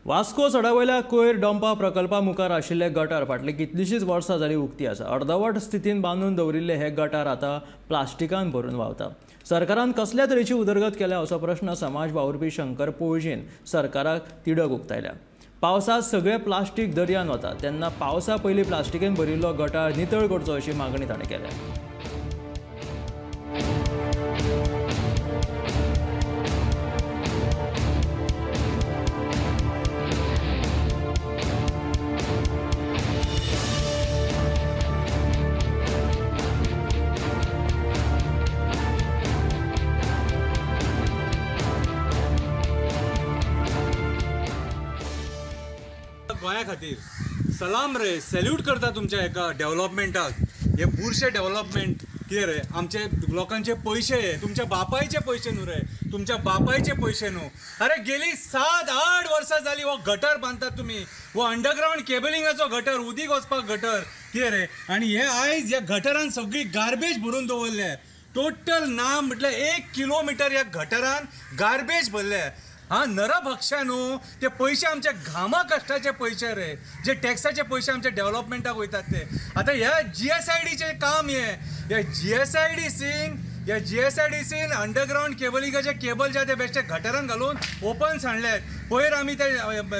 वास्को सडावयल्या कोयर डंपा प्रकल्पा मुखार आशिल्ले गटार फाटली कितलीशीच वर्सां जाली उक्ती आसा. अर्दवट स्थितीन बांदून दवरिल्ले हे गटार आतां प्लास्टिकान भरून व्हांवता. सरकारान कसल्या तरेची उदरगत केल्या असो प्रश्न समाज वावुरपी शंकर पोळजीन सरकाराक तिडक उक्तायल्या. पावसांत सगळे प्लास्टीक दर्यान वता तेन्ना पावसा पयलीं प्लास्टिकेन भरिल्लो गटार नितळ करचो अशी मागणी ताणें केल्या. गोंया खातीर सलाम रे, सॅल्यूट करता तुमच्या एका डेव्हलपमेंटाक. हे बुरशे डेव्हलपमेंट कितें रे, आमचे लोकांचे पयशे, तुमच्या बापायचे पयशे न्हू रे, तुमच्या बापायचे पयशे न्हू. अरे गेली 7-8 वर्सां जाली हो गटर बांदतात तुमी, हो अंडरग्रावंड केबलिंगाचो गटर, उदीक वचपाक गटर कितें रे. आनी हे आयज ह्या गटरान सगळी गार्बेज भरून दवरले. टोटल ना म्हटल्यार 1 किलोमिटर ह्या गटरान गार्बेज भरले. हा नरभक्षा न्हू, ते पयशे आमच्या घामा कश्टाचे पयशे रे, जे टॅक्साचे पयशे आमच्या डेव्हलपमेंटाक वयतात ते. आतां ह्या GSIDचें काम हें, ह्या GSIDCन ह्या GSIDCन अंडरग्रावंड केबलिंगाचे केबल जे ते बेश्टे गटरान घालून ओपन सांडल्यात. पयर आमी ते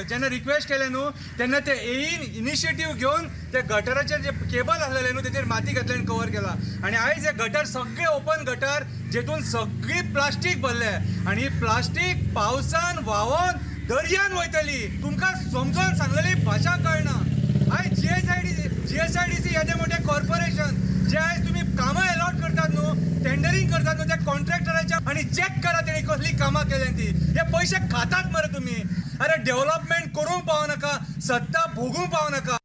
जेन्ना रिक्वेस्ट केलें न्हू तेन्ना ते एईन इनिशिएटीव घेवन ते गटराचेर जे केबल आसलेले न्हू तेचेर माती घातली आनी कवर केला. आनी आयज हे गटर सगळे ओपन गटर जेतून सगळी प्लास्टीक भरले आनी प्लास्टीक पावसान व्हांवोन दर्यान वयतली. तुमकां समजोन सांगलेली भाशा कळना. आयज GSIDC येदें मोठें कॉर्पोरेशन जे आयज तुमी कामां एलॉट करतात न्हू, टेंडरींग करतात न्हू त्या कॉन्ट्रॅक्टराच्या, आनी चॅक करा तेणी कसली कामां केल्यात ती. हे पयशे खातात मरे तुमी. अरे डेव्हलपमेंट करूंक पावनाका, सत्ता भोगूंक पावनाका.